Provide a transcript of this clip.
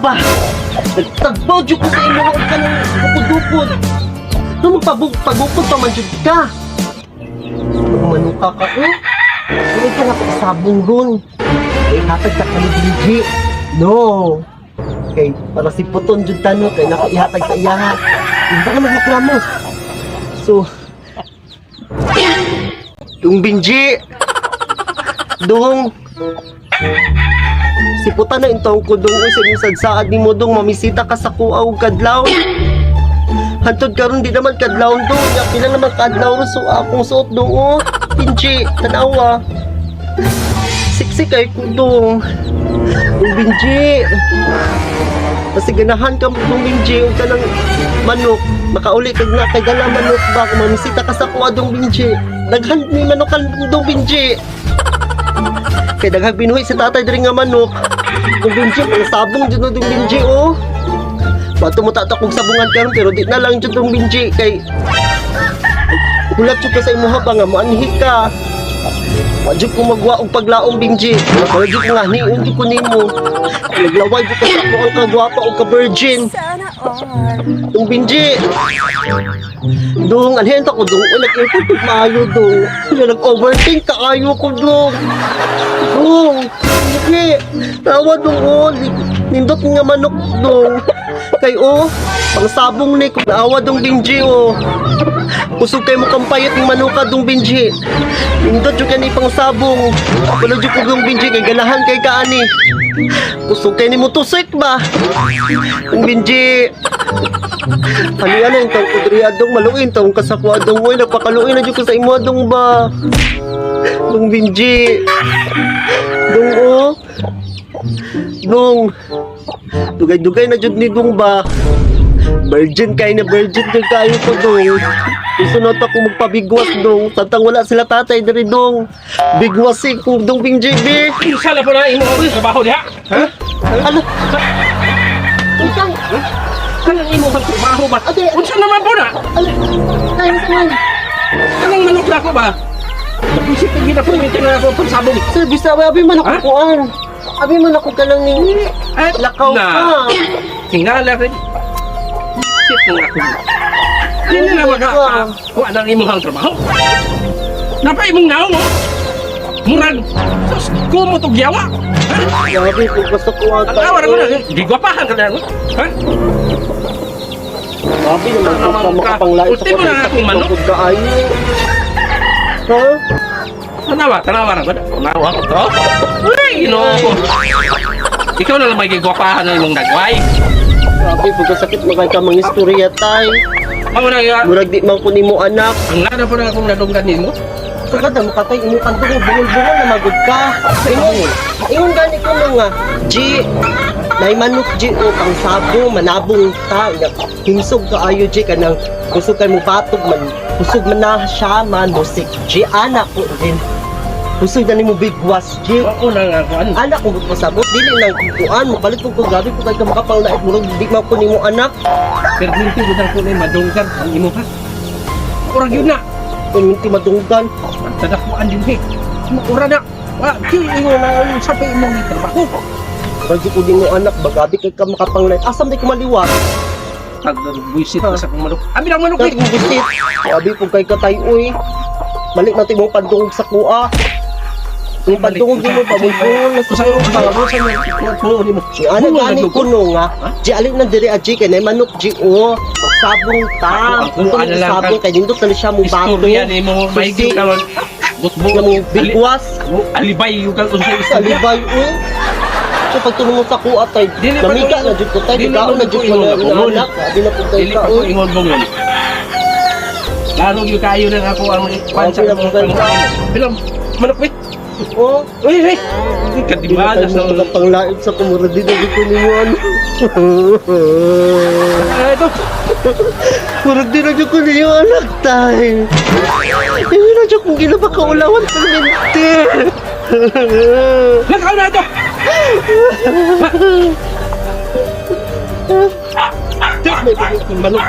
ba? Nagtagbaw jud ko sa imo og kanang bukod-bukod. Nung pagpabukod pa man jud ka. Manuka ka eh. Hindi ka na sabong ron. Kay hatag ka kami Benji. No. Kay para si Puton jud tano kay nako ihatag sa iyaha. Hindi ka magreklamo. So, Dung Benji. Dung. Si Puta na intawong ko dong uy sa imong sadsaad nimo dong mamisita ka sa kuha og kadlaw. Hantod karon di naman kadlaw dong. Nya pila naman kadlaw ron so akong suot dong oh. Benji, tanawa. Siksi kay ko dong. Dong Benji. Kasi ganahan ka dong Benji og kanang manok. Makauli kag na kay dala manok ba kung mamisita ka sa kuha dong Benji. Daghan ni manokan dong Benji. Kay daghang binuhi si tatay diri nga manok. Dong Benji, ang sabong jud no, dong Benji oh. Bato mo tata kog sabungan karon pero di na lang jud dong Benji kay hulat jud ka sa imuha ba nga moanhi ka. Wa jud ko magwa og paglaom Benji. Wa jud ko nga niun jud ko nimo. Naglaway jud ka sa ako ang kagwapa og ka virgin. Sana all. Dong Benji. Dong, anhin ta ko dong. Uy, nag-effort pag maayo dong. Uy, nag-overthink ka ayo ko dong. Dong, hindi. Tawa dong oh. Nindot nga manok dong. Kay oh, pangsabong ni kung naawa dong Benji oh. Kusog kay mo kampayot ng manuka dong Benji. Nindot jud kani pangsabong. Wala jud ko dong Benji kay ganahan kay kaani. Kusog kay nimo tusik ba? Dong Benji. Ano yan ang taong kudriya dong, maluin taong kasakwa dong, uy, nagpakaluin na dyan ko sa imo dong ba? Dong Benji. Dong oh. Dong. Dugay-dugay na jud ni dong ba? Virgin kay na virgin jud kayo ko dong. Gusto na ako magpabigwas dong. Tantang wala sila tatay diri dong. Bigwas eh kung dong Benji be. Unsa na po na imo trabaho diha? Ha? Ano? Utang. Kanang imo ang trabaho ba? Ate. Unsa naman po na? Ano? Tayo sa man. Kanang manok na ako ba? Napisip ka gina po na ako pagsabong. Sir, bisa abi man ako Ha? kuan. Abi man ako ka lang ning At lakaw na. ka. Tingala rin. Sit mo ako. Hindi na maka kuha ng imong ang trabaho. Napa imong naong mo. Murag sus kumo tog yawa. Ha? Grabe ko basta ko ata. Tanawa ra ko na. Gigwapahan ka na. Ha? Grabe naman ko pa makapanglait sa Ultimo na akong manok. Kaayo. Ha? Tanawa, tanawa ra ko. Tanawa ko to. Uy, Ginoo ko. Ikaw na lang may gigwapahan ng imong nagway. Grabe pagkasakit mo kay ka mga istorya tay. Mao na nga, Murag di man ko nimo anak. ang lana po na akong nadunggan nimo. Sagad mo katay imo kanto bungol-bungol na magud ka. Ingon, ingon gani ko nga G nay manok G o pang sabo manabong ta nya himsog kaayo G kanang kusog kay mo batog man kusog man na siya man musik G ana ko din kusog na nimo bigwas G. Mao na nga kuan. Anak ko pasabot dili nang kuan mo palit ko ko gabi ko kay ka makapanglait murag di man ko nimo anak. Pero hindi ko na ko na madunggan ang imo pa. Urag yun na. Kun ti madunggan. Tadakuan din he. Ura na. Wa, di ingon na ang sa pa imong trabaho. Murag di ko nimo anak bagabi kay ka makapanglait asam di ko maliwat. Pagbuisit ka sa kong manok. Abi lang manok Dati eh. kong busit. Sabi ko kay katay, uy. Balik natin mong pandungog sa kuha. Yung pandungog mo, pabulbul na sa Usa kuha. usa usa ko nimo. Si ana gani ko no nga. Di alin na diri aji kay nay manok ji o. Sabong ta. Ang kuha na lang Sabong kay nindot na siya mo bato. Istorya nimo maigi ka man. Butbo Nga mo bigwas. Alibay yung kang unsa istorya. Alibay uy. So pag tulong mo sa kuha tay, Dili pa namiga ko- na jud ko tay, dili digaon pa na ko jud ko ingon na na bungol. anak. Abi na po kay Dili ka pa ko uy. ingon bungol. Lalo yung kayo lang ako ang kwan sa Abi na po kayo. Bilang manok eh. Oh, Uy, uy. di na Kadimalas tayo na. makapanglait sa kumura di na jud ko nimo ano. Ah, ito. Murag di na dyan ko niyo anak, tay. Hindi na dyan kong ginapakaulawan permente. Lakaw na ito. Manok.